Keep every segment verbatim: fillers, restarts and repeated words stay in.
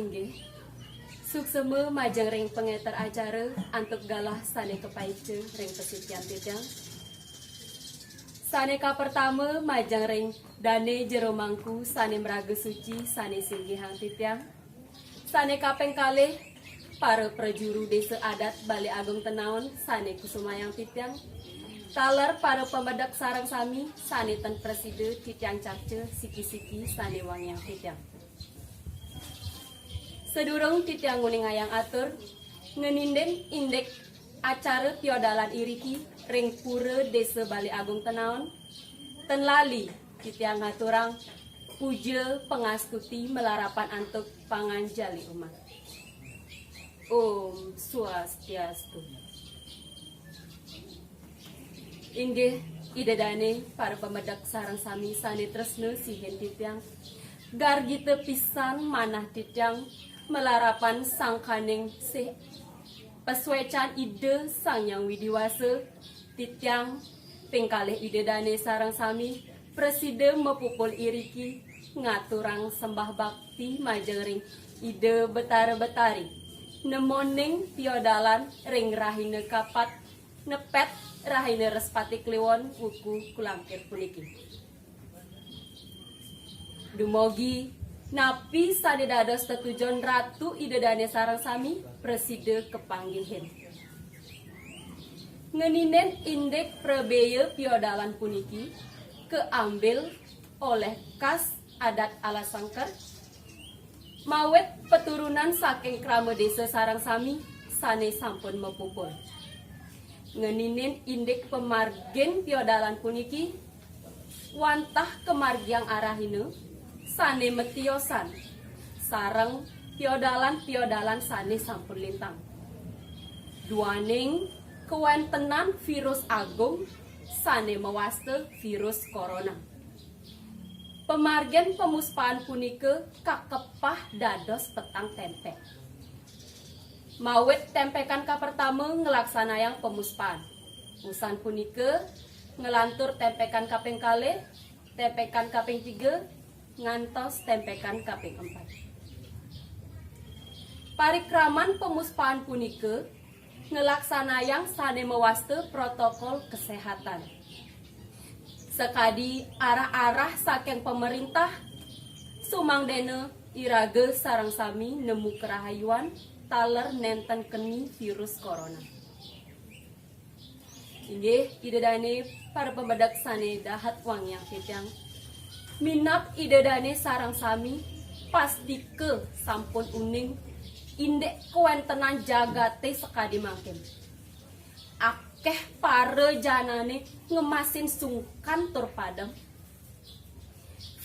Inggih. Suksma majeng ring pangénter acara antuk galah sané kapaica ring pasisian titiang. Sané kapertama majeng ring dané jero mangku sané maraga suci sané singgihang titiang. Sané kaping kalih, para prajuru Désa Adat Balé Agung Tenaon sané kusumayang titiang. Taler para pamedek sareng sami sané ten prasida titiang carca siki-siki sané wangiang titiang. Sadurung titiang nguningayang atur, ngeninin indik acara piodalan iriki ring Pura Désa Balé Agung Tenaon, ten lali titiang ngaturang puja pangastuti malarapan antuk panganjali umat. Om Swastiastu. Inggih, Ida Dané, para pamedek sareng sami sané tresna sihin titiang. Gargita pisan manah titiang malarapan sangkaning sih pasuécan Ida Sang Hyang Widi Wasa, titiang ping kalih Ida Dané sareng sami prasida mapupul iriki ngaturang sembah bakti majeng ring Ida Betara Betari. Nemoning piodalan ring rahina kapat nepet rahina Respati Kliwon wuku kulangkir puniki. Dumogi napi sané dados tetujon Ratu Ida Dané sareng sami prasida kapanggihin. Ngeninin indik prabéa piodalan puniki kaambil olih kas adat Alasangker, mawit paturunan saking krama désa sareng sami sané sampun mapupul. Ngeninin indik pamargin piodalan puniki, wantah kamargiang arahina sané matiosan sareng piodalan-piodalan sané sampun lintang. Duaning kawéntenan virus agung sané mawasta virus corona. Pamargin pamuspaan punika kakepah dados petang témpék. Mawit témpékan kapertama nglaksanayang pamuspaan. Wusan punika nglantur témpékan kaping kalih, témpékan kaping tiga, ngantos témpékan kaping empat. Parikraman pamuspaan punika nglaksanayang sané mawasta protokol kesehatan. Sakadi arah-arah saking pamerintah, sumangdéna iraga sareng sami nemu karahayuan taler nénten keni virus corona. Inggih, Ida Dané, para pamedek sané dahat wangiang titiang. Minab Ida Dané sareng sami pastika sampun uning indik kawéntenan jagaté sakadi mangkin. Akéh para janané ngemasin sungkan tur padem.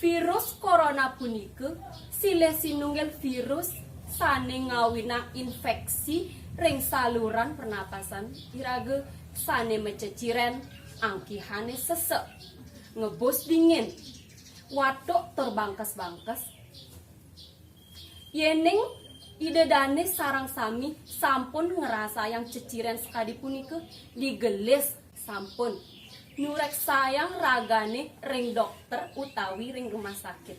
Virus corona punika silih sinunggil virus sané ngawinang inféksi ring saluran pernapasan iraga sané macecirén angkihané sesek, ngebus dingin, watuk tur bangkes-bangkes. Yéning Ida Dané sareng sami sampun ngrasayang cecirén sakadi punika, digelis sampun nureksayang ragané ring dokter utawi ring rumah sakit.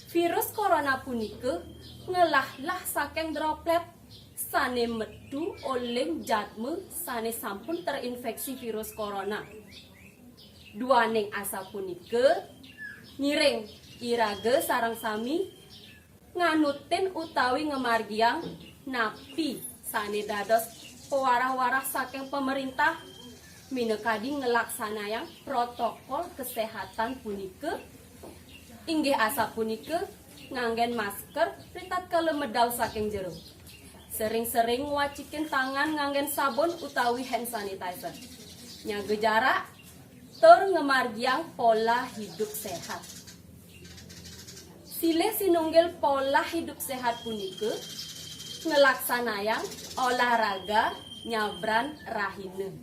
Virus corona punika ngelahlah saking droplét sané metu uling jadma sané sampun terinféksi virus corona. Duaning asapunika, ngiring iraga sareng sami nganutin utawi ngamargiang napi sané dados pawarah-warah saking pamerintah, minakadi nglaksanayang protokol kesehatan punika, inggih asapunika nganggén masker ritatkala medal saking jero. Sering-sering ngwacikin tangan nganggén sabun utawi hand sanitizer. Nyaga jarak, tur ngamargiang pola hidup sehat. Silih sinunggil pola hidup sehat punika nglaksanayang olahraga nyabran rahina.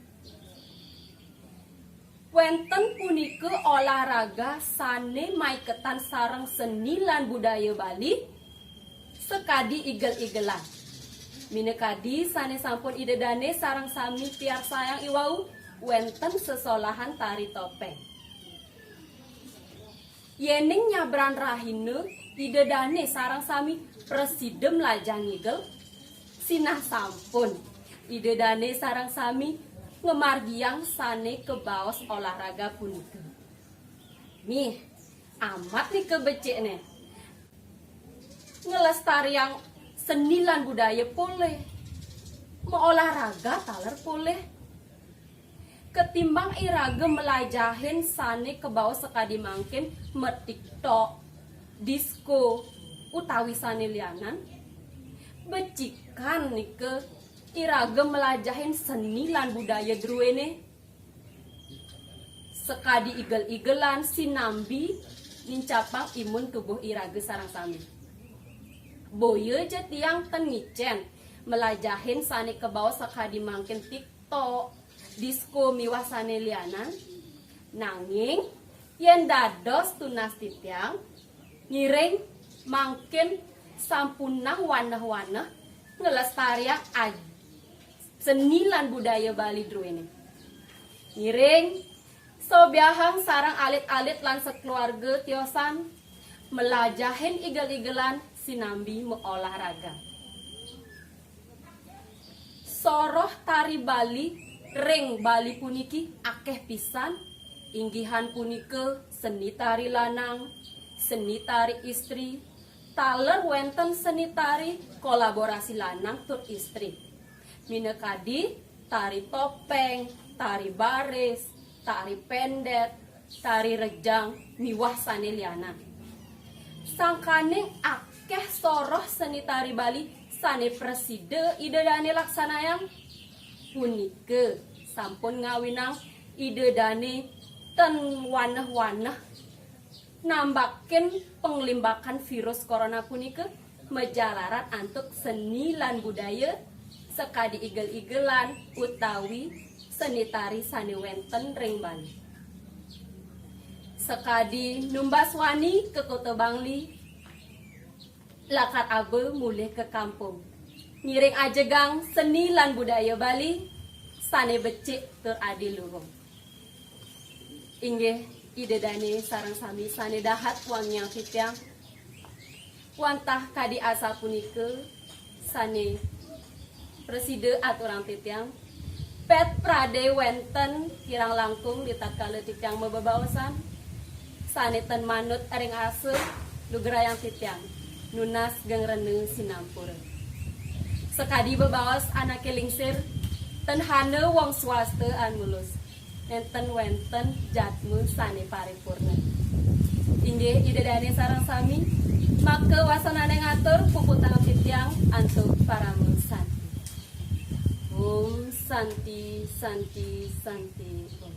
Wénten punika olahraga sané maiketan sareng seni lan budaya Bali, sakadi igel-igelan. Minakadi sané sampun Ida Dané sareng sami piarsayang iwau, wénten sesolahan tari topéng. Yéning nyabran rahina Ida dané sareng sami prasida mlajah ngigel, sinah sampun Ida dané sareng sami ngamargiang sané kabaos olahraga punika. Mih, amat nika becikné. Nglestariang seni lan budaya polih. Maolahraga taler polih. Ketimbang iraga mlajahin sané kabaos sakadi mangkin ma-TikTok, disko, utawi sané lianan, becikan nika iraga mlajahin seni lan budaya druéné. Sakadi igel-igelan sinambi nincapang imun tubuh iraga sareng sami. Boya ja tiang ten ngicén mlajahin sané kabaos sakadi mangkin TikTok, disko miwah sané lianan. Nanging yén dados tunas titiang, ngiring mangkin sampunang waneh-waneh nglestariang aj- seni lan budaya Bali druéné. Ngiring sobiahang sareng alit-alit lan sakeluarga tiosan mlajahin igel-igelan sinambi maolahraga. Soroh tari Bali ring Bali puniki akéh pisan, inggihan punika seni tari lanang, seni tari istri, taler wénten seni tari kolaborasi lanang tur istri. Minakadi tari topéng, tari baris, tari péndét, tari rejang, miwah sané lianan. Sangkaning akéh soroh seni tari Bali sané prasida Ida dané laksanayang, punika sampun ngawinang Ida dané ten waneh-waneh nambakin panglimbakan virus corona punika majalaran antuk seni lan budaya sakadi igel-igelan utawi seni tari sané wénten ring Bali. Sakadi numbas wani ka Kota Bangli, lakar aba mulih ka kampung. Ngiring ajegang seni lan budaya Bali sané becik tur adiluhung. Inggih, Ida dané sareng sami sané dahat wangiang titiang. Wantah kadi asapunika sané prasida aturang titiang. Pét pradé wénten kirang langkung ritatkala titiang mabebaosan, sané ten manut ring asa, lugrayang titiang nunas geng rena sinampura. Sakadi bebaos anaké lingsir, ten hana wong swasta anulus. Nénten wénten jatma sané paripurna. Inggih Ida dané sareng sami, maka wasanané ngatur puputang titiang antuk parama santi. Om Santi, Santi, Santi, Om.